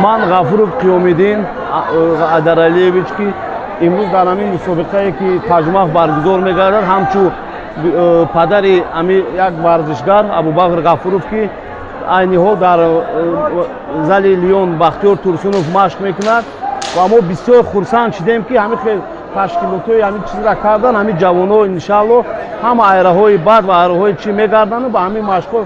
Ман Ғафуров Қиёмиддин Адаралиевич, ки имрӯз дар ҳамин мусобиқае, ки Таҷмаф баргузор мегардад, ҳамчун падари ҳами як варзишгар Абубакр Ғафуров, ки айни ҳол дар зали Лион Бахтиёр Турсунов машқ мекунад, ва мо бисёр хурсанд шудем, ки ҳамин хел ташкилотҳои ҳамин чизра кардан. Ҳамин ҷавонҳо, иншаалло, ҳама айраҳои бад ва айраҳои чӣ мегарданду ба ҳамин машқҳо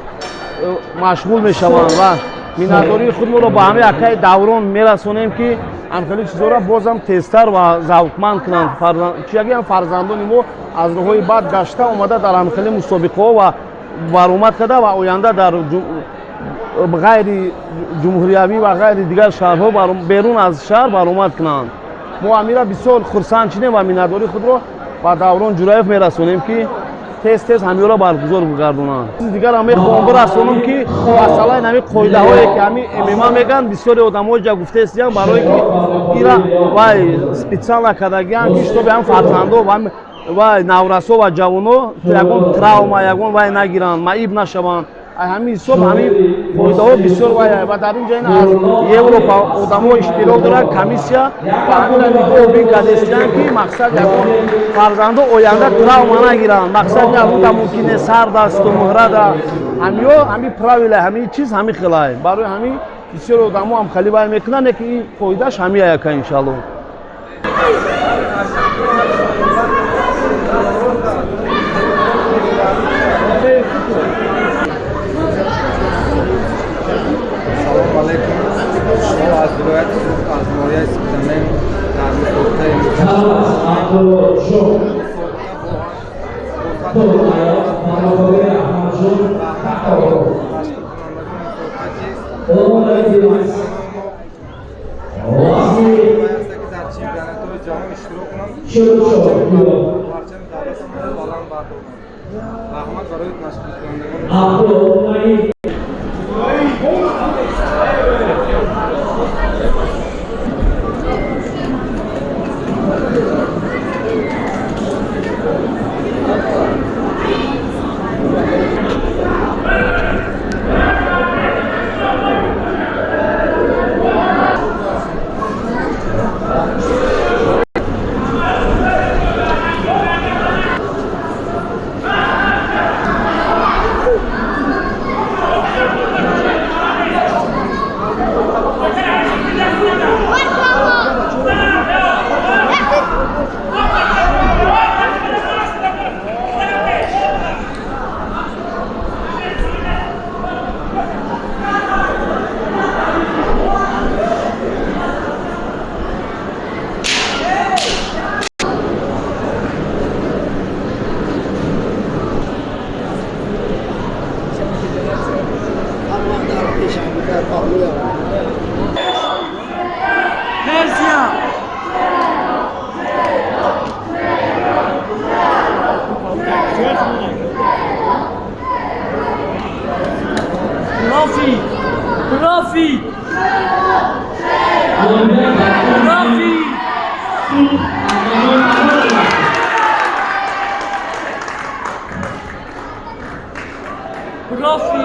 машғул мешаванд ва миннатдории худмонро ба ҳамин акаи Даврон мерасонем, ки ҳамхели чизҳоро бозам тезтар ва завқманд кунанд, чиягиам фарзандони мо аз роҳҳои бад гашта омада дар ҳамхели мусобиқаҳо ва баромад карда ва оянда дар ғайри ҷумҳуриявӣ ва ғайри дигар шаҳрҳо, берун аз шаҳр баромад кунанд. Мо ҳамира бисёр хурсанд шудем ва миннатдории худро ба Даврон Ҷураев мерасонем, ки тез тез ҳамиёро баргузор бигардонанд. Чизи дигарам мехоҳам бирасонам, ки масъалаи ҳамин қоидаҳое, ки ҳамин ММА мегӯянд, бисёри одамҳо ҷа гуфтаистиянд, барое ки ира вай специально кардагианд, ки чтобы ҳам фарзандо ва наврасо ва ҷавоно ягон травма, ягон вай нагиранд, маиб нашаванд. Ҳамин ҳисоб ҳамин қоидаҳо бисёр вай ва дар ин ҷо ин аз Европа одамо иштирок доранд, комиссия ва ҳамина нигоҳ бин кардестиянд, ки мақсад ягон фарзандо оянда травма нагиранд. Мақсад ягонда мумкин не сард асту муҳрада ҳамиё ҳамин правила, ҳамин чиз ҳамин хелай. Барои ҳамин бисёр одамо ҳам хали вай мекунанд, ки ин қоидааш ҳамин яка, иншалло. Салом алейкум. Мо аз вилояти Суғд, аз ноҳияи Спитамен дар мусобиқаи ки дар чемпионатҳои ҷаҳон иштирок кунанд, парчами давлатамонро баланд бардоранд. Раҳмат барои ташкилкунандагон. Profit! Profit! Profit! Profit!